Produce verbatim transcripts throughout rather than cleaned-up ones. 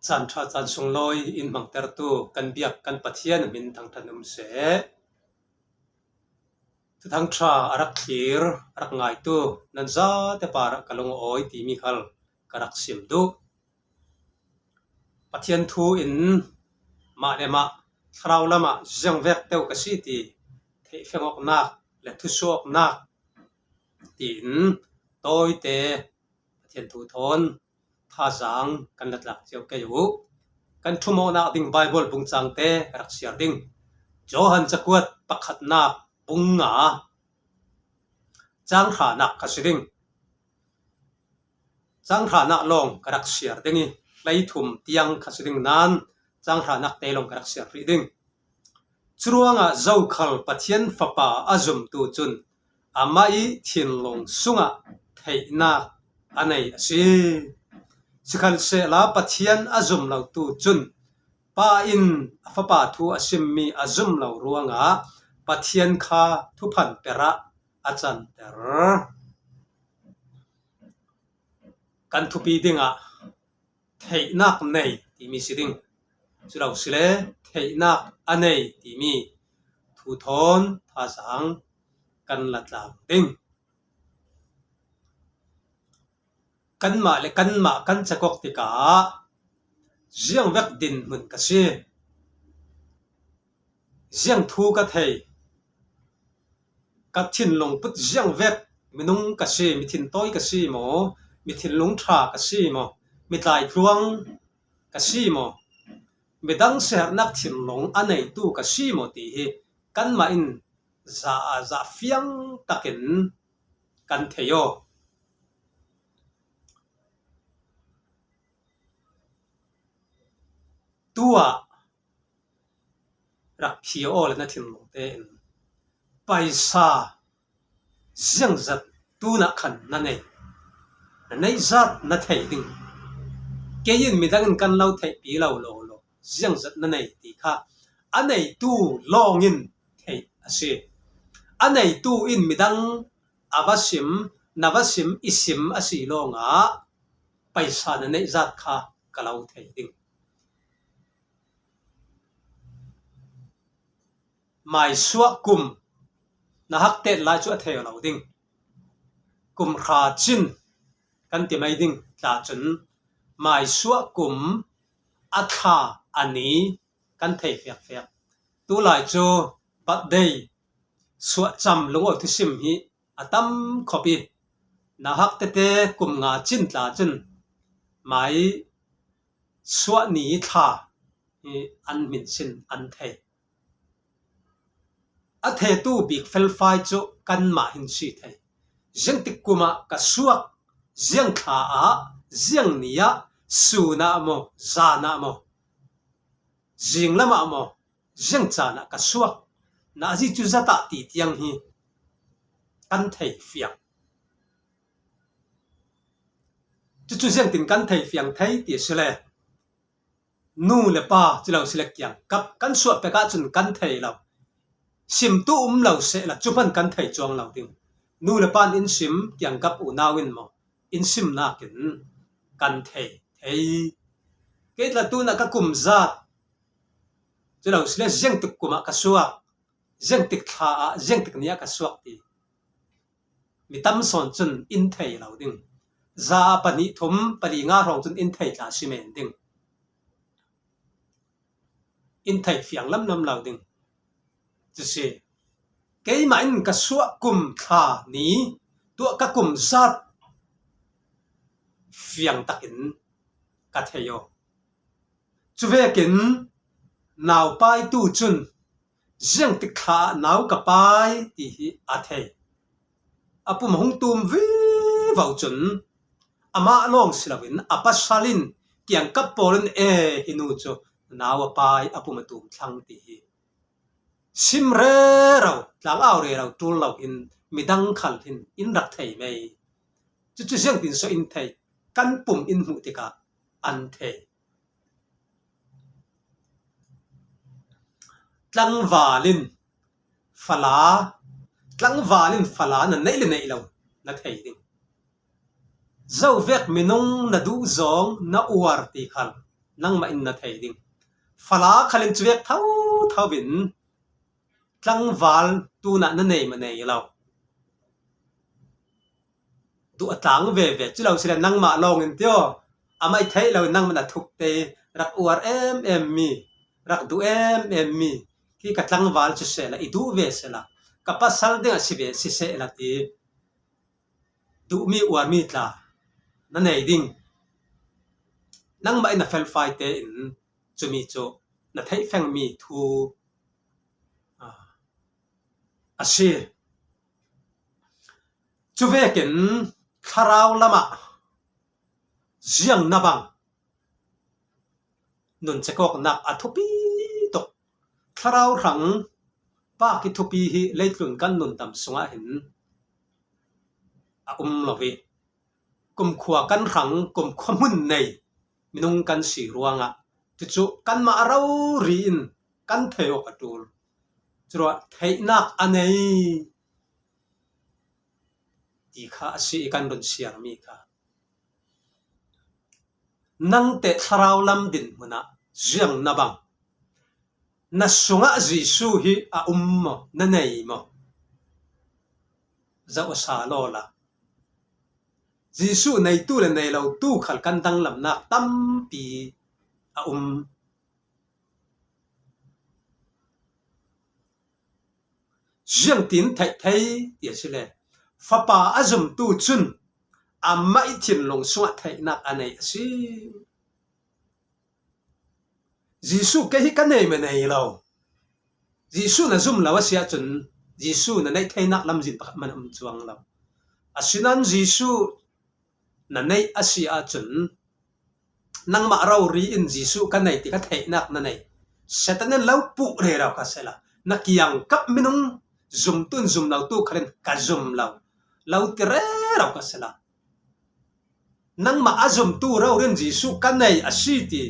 Caan ṭha caan sunglawi in hmangtertu kan biak kan Pathian a min thangṭhat um seh. Thuthang ṭha a rak thlir, a rak ngaitu nan zate parah ka lung a awi timi khal ka rak sim duh. Pathian thu in mah le mah thlarau lamah ziangvek deuh ka si ti theihfengawknak le thusuahawknak tiin tawite Pathian thu thawn thazaang kan la tlak cio kei uh. Kan ṭhumawknak ding Baibal bungcangte ka rak siar ding. Johan cakuat pakhatnak bung nga, cang hranak kha si ding. Cang hranak lawng ka rak siar ding i, hleithum tiang kha si ding nain cang hranak te lawng ka rak siar rih ding. Curuangah zokhal Pathian Fapa a zumtu cun amah ih thinlung sungah theihnak a nei a si. Sikhalsehla Pathian a zum lotu cun Pa in a Fapa thu a simmi a zum lo ruangah Pathian kha thuphan perh ah a canter. Kan thupi dingah theihnak nei timi si ding. Cu lo si le theihnak a nei timi thu thawn thazaang kan la tlang ding. Kanmah le kanmah kan cakawk tikah ziangvek dinhmun ka si. Ziang thu ka thei. Ka thinlung put ziangvek minung ka si, mithintawi ka si maw, mithinlung ṭha ka si maw, mitlaitluang ka si maw, midang siaherhnak thinlung a neitu ka si maw ti hi kanmah in za, za fiang takin kan thei aw. Tuah rak phia aw le na thinlung tein paisa ziangzat tunah khan na nei, na neih zat na thei ding. Kei in midang in kan lo theihpi lo law law ziangzat na nei ti kha a neitu lawng in theih a si. A neitu in midang a va sim, na va sim, i sim a si lawngah paisa na neih zat kha ka lo thei ding. Maisuah kum na hak tet lai cu a thei lo ding. Kum hra cin kan ti mai ding tla cun maisuah kum a thla a ni kan thei fiakfiak. Tulai cu birthday suahcam lungawi thusim hi a tam khop i, nauhak tete kum nga cin tla cun mai suah ni thla hi an hminsin an thei. A theitu bik felfai cu kanmah hin si thei. Ziangtik kum ah ka suak, ziang thla ah, ziang ni ah, sun ah maw, zan ah maw, zinglam ah maw, ziang caan ah ka suak, na a zi cu zatah ti tiang hi kan thei fiang. Cucu ziangtin kan thei fiang thei ti a si le, nu le pa, cu lo si le kiangkap kan suah pek ahcun kan thei lo. Simtu um lo sehla cu hman kan thei cuang lo ding. Nu le pa in in sim, kiangkap unau in maw, in simnak in kan thei thei. Kei tla tunah ka kum zat, cu lo si le ziangtik kum ah ka suak, ziangtik thla ah, ziangtik ni ah ka suak ti mi tam sawn cun in thei lo ding. Za ah pahnih thum, pali nga hrawng cun in thei tla si men ding. In thei fiang lamlam lo ding. Cu si. Keimah in ka suah kum thla ni, tuah ka kum zat fiang takin ka thei aw. Cuvekin naupaitu cun ziangtik thla ah nau ka pai ti hi a thei. A pum a hung tum vivo cun amah lawng si loin a pasal in kiangkap pawl in e, hi nu cu nau a pai, a pum a tum thlang ti hi sim rero, tlangau rero ṭul loin midang khal hin in rak thei mei. Cucu ziangtin so in thei, kan pum in hmuh tikah an thei. Tlangval in fala, tlangval in fala na neih le neih lo na thei ding. Zovek minung na duh zawng na uar ti khal nangmah in na thei ding. Fala khalin cuvek thotho in tlangval tunah na nei mah nei lo. Duh a tlang veve, cu lo sile nangmah lawngin tio, amah i theih loin nangmah na thukte rak uar em em mi, rak duh em em mi, hi ka tlangval cu sehla, i duh ve sehla, ka pasal ding a si ve si sehla ti duhmi uarmi tla na nei ding. Nangmah in na felfai tein cumi cu na theihfengmi thu, aa, a si. Cuvekin thlarau lamah ziang na bang nun cekawknak a thupi tuk. Thlarau hrang pa ki thupi hi leitlun kan nundam sungah hin a um lo i, kumkhua kan hrang, kumkhua hmun nei minung kan si ruangah cucu kanmah rori in kan thei awk a ṭul. Curuah theihnak a nei ti kha a si i kan run siarmi kha. Nangte thlarau lam dinhmun ah ziang na bang, na sungah Jesuh hi a um maw, na nei maw? Zoh a sa lawla. Jesuh neitu le nei lotu khal kan danglamnak tampi a um. Ziangtin theih thei ti a si le, Fapa a zumtu cun amah i thinlung sungah theihnak a nei a si. Jesuh kei hi ka nei mah nei lo. Jesuh na zum lo a si ahcun Jesuh na neih theinak lamzin pakhat man a um cuang lo. Asinain Jesuh na neih a si ahcun nangmah rori in Jesuh ka nei ti kha theihnak na nei. Satan in lo puh rero kha sehla, na kiangkap minung zumtu in zum lotu khalin ka zum lo, lo ti rero kha sehla, nangmah a zumtu rori in Jesuh ka nei a si ti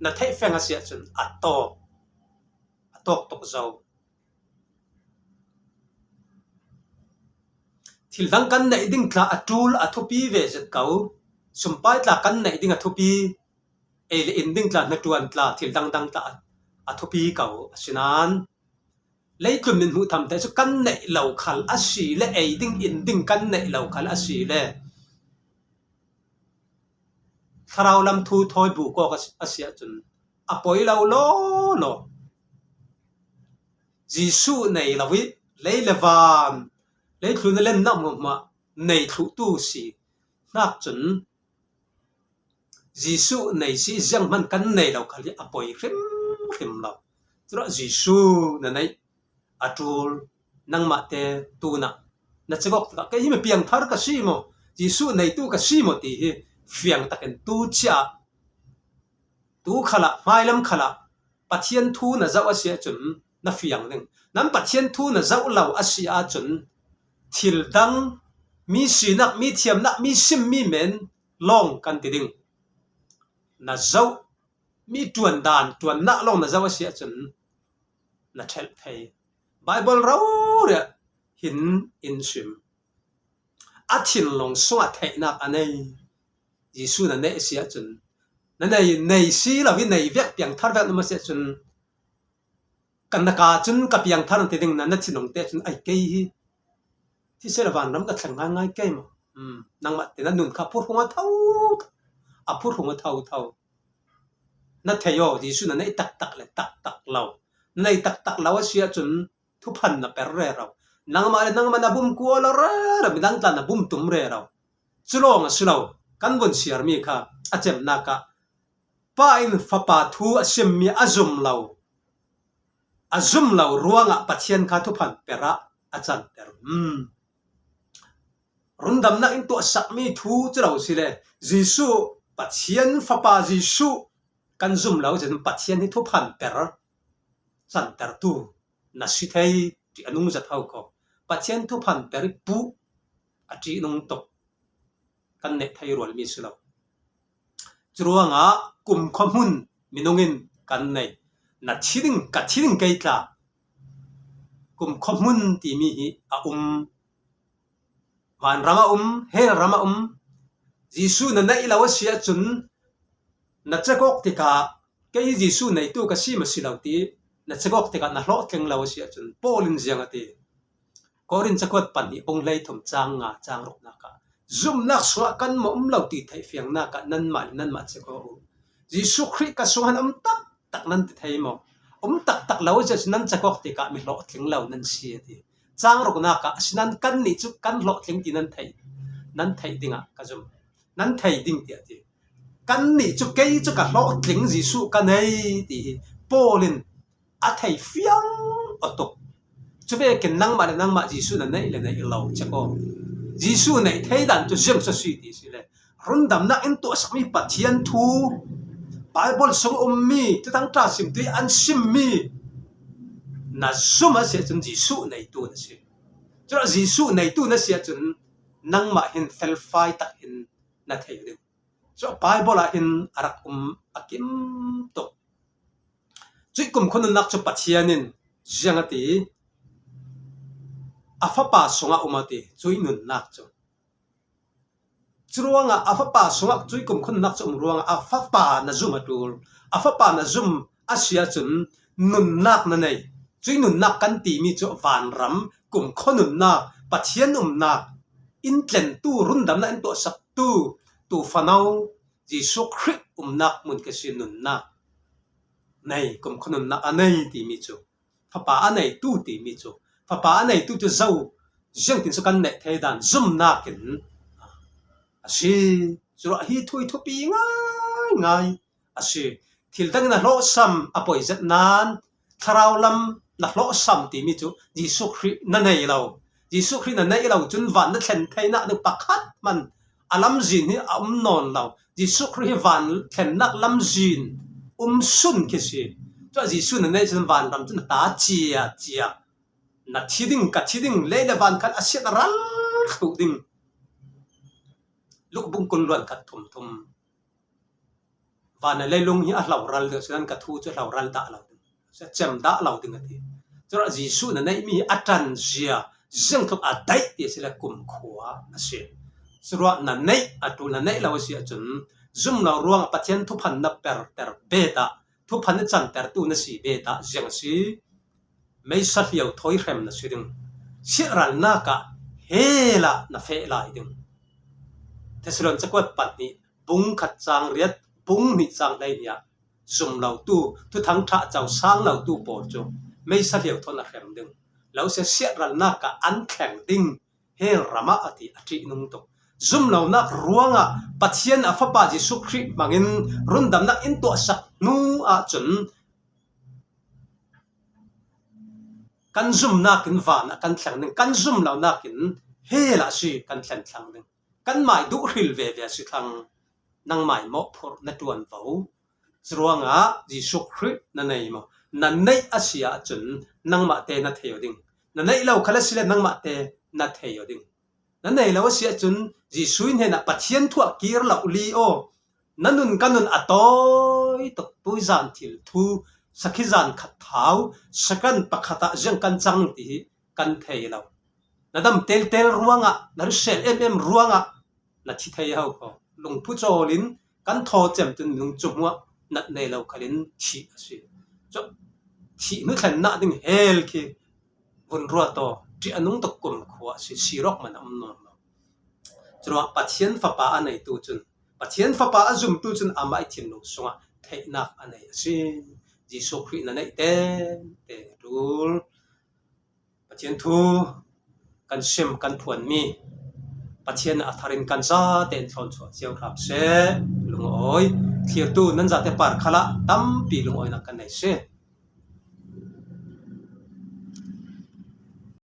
na theihfeng a si ahcun a tawk, a tawk tuk zo. Thil dang kan neih ding tla a ṭul a thupi ve zet ko. Sumpai tla kan neih ding a thupi, ei le in ding tla, hnaṭuan tla, thil dangdang tla a, a thupi ko. Asinain leitlun min hmuh tham te cu kan neih lo khal a si le, ei ding in ding kan neih lo khal a si le, thlarau lam thu thawi buk awk a si, a si ahcun a poi lo lawlaw. Jesuh nei lo i lei le van, leitlun a lennak hmuahhmuah nei thluhtu si hnak cun Jesuh nei si zianghman kan nei lo khal hi a poi hrimhrim lo. Curuah Jesuh na neih a ṭul, nangmah te tunah na cekawk tikah kei hi mi piangthar ka si maw, Jesuh neitu ka si maw ti hi fiang takin tu cia, tu khalah, hmailam khalah Pathian thu na zoh a si ahcun na fiang ding. Nan Pathian thu na zoh lo a si ahcun thil dang, mi sinak, mi thiamnak, mi sim, mi men lawng kan ti ding. Na zoh, mi ṭuan dan, ṭuannak lawng na zoh a si ahcun na ṭhelh thei. Baibal rori ah hin in sim. A thinlung sungah theihnak a nei Jesuh na neih a si ahcun, na nei, nei si lo i nei vek, piangthar vek na um a si ahcun, kan na ka cun ka piangthar na ti ding, na, na thinlung te cun ai kei hi, hi sehla vanram ka thleng ngaingai kei maw? Um, nangmah te na nun kha a phurhung a tho, a phurhung a tho tho. Na thei aw, Jesuh na neih taktak le taktak lo. Na nei taktak lo a si ahcun thuphan na per rero. Nangmah le nangmah na bum kual rero, midang tla na bum tum rero. Cu lawng a si lo, kan vun siarmi kha a cemnak ah Pa in Fapa thu a simmi a zum lo, a zum lo ruangah Pathian kha thuphan per ah a canter. Hmm. Rundamnak in tuahsakmi thu cu lo si le, Jesuh, Pathian Fapa Jesuh kan zum lo cun Pathian hi thuphan per cantertu na si thei ṭih a nung zat ho ko. Pathian thuphan per i puh a ṭih nung tuk kan neh thei rualmi si lo. Curuangah kumkhua hmun minung in kan nei. Na thi ding, ka thi ding kei tla. Kumkhua hmun timi hi a um. Vanram a um, hell ram a um. Jesuh na neih lo a si ahcun Na cekawk tikah kei hi Jesuh neitu ka si maw si lo ti na cekawk tikah na hlawhtling lo a si ahcun Paul in ziang a ti. Korin cakuat pahnih bung hleithum cang nga cang ruknak ah zumnak sungah kan maw um lo ti theih fiangnak ah nanmah le nanmah cekawk uh. Jesuh Khrih ka sungah an um taktak nan ti thei maw? Um taktak lo a si ahcun nan cekawk tikah mi hlawhtling lo nan si a ti. Cang ruknak ah asinan kannih cu kan hlawhtling ti nan theih, nan theih dingah ka zum. Nan thei ding tiah ti. Kannih cu kei cu ka hlawhtling Jesuh ka nei ti hi Paul in a thei fiang aw tuk. Cuvekin nangmah le nangmah Jesuh na neih le neih lo cek aw. Jesuh neih thei dan cu ziang si ti si le rundamnak in tuahsakmi Pathian thu, Baibal sung ummi Thuthang ṭha simtu an simmi na zum a si ahcun Jesuh neitu na si. Cuah Jesuh neitu na si ahcun nangmah hin felfai tak hin na thei ding. Cu Baibal ah hin a rak um a kim tuk. Cuih kumkhua nunnak cu Pathian in ziang a ti, a Fapa sungah um a ti, cuih nunnak cu. Curuangah a Fapa sungah cuih kumkhua nunnak cu um ruangah a Fapa na zum a ṭul. A Fapa na zum a si ahcun nunnak na nei. Cuih nunnak kan timi cu vanram, kumkhua nunnak, Pathian umnak, in tlentu, rundamnak in tuahsaktu, tu fano, Jesuh Khrih umnak hmun khi si nunnak nei, kumkhua nunnak a nei timi cu, Fapa a neitu timi cu, Fapa a neitu cu zo, ziangtin cu kan neih thei dan, zumnak in a si. Curuah hi thu hi thupi ngaingai a si. Thil dangin a hlawhsam a poi zet nain, thlarau lam na hlawhsam timi cu Jesuh Khrih na nei lo. Jesuh Khrih na neih lo cun van na thlen theinak ding pakhat hman a lamzin hi a um nawn lo. Jesuh Khrih hi van thlennak lamzin um sun khi si. Cuah Jesuh na neih cun vanram cu na ta cia cia. Na thi ding, ka thi ding, lei le van khan a siat ral thluh ding. Luk bung kul luan khat thum thum. Van le leilung hi a hloral deuh, sinan ka thu cu a hloral dah lo ding, a cem dah lo ding a ti. Curuah Jesuh na neihmi hi a ṭanzia, ziangtluk a daih ti a si le kumkhua a si. Curuah na neih a ṭul, na neih lo a si ahcun zum lo ruangah Pathian thuphan na perter bet ah, thuphan na cantertu na si bet ah ziang a si. Meisa hlio thawi hrem na si ding. Siahralnak ah hell ah na feh lai ding. Thessalon cakuat pahnih bung khat cang riat, bung hnih cang hleihnih ah zum lotu, thuthang ṭha co sang lotu pawl cu meisa hlio thawn a hrem ding. Lo si siahralnak ah an thleng ding, hell ram ah a ti a ṭihnung tuk. Zum lonak ruangah Pathian a Fapa Jesuh Khrih hmangin rundamnak in tuahsak hnu ahcun kan zumnak in van ah kan thleng ding, kan zum lonak in hell ah si kan thlen thlang ding. Kan mai duh hril veve a si thlang. Nang mai mawhphurh na ṭuanvo. Curuangah Jesuh Khrih na nei maw? Na neih a si ahcun nangmah te na thei aw ding. Na neih lo khal a si le nangmah te na thei aw ding. Na nei lo a si ahcun Jesuh hnenah Pathian thu ah kir lo li aw. Na nun ka nun a tawi tuk, tuizan thil thu, sakhi zan khat thau, second pakhat ah ziang kan cang ti hi kan thei lo. Na dam teltel ruangah, na risel em em ruangah na thi thei ho kho. Lungphu cawlin kan thaw cem cun minung cu hmuah nat nei lo khalin thih a si. Cu thih hnu thlennak ding hell khi vun ruat aw, ṭih a nung tuk kumkhua a si, sir awk man a um nawn lo. Curuangah Pathian Fapa a neitu cun, Pathian Fapa a zumtu cun amah i thinlung sungah theihnak a nei a si. Jesuh Khrih na neih tengteng a ṭul. Pathian thu kan sim, kan phuanmi Pathian a thar in kan zate in thlawn chuah cio hram seh. Lungawi thlirtu nan zate par khalah tampi lungawinak kan nei si.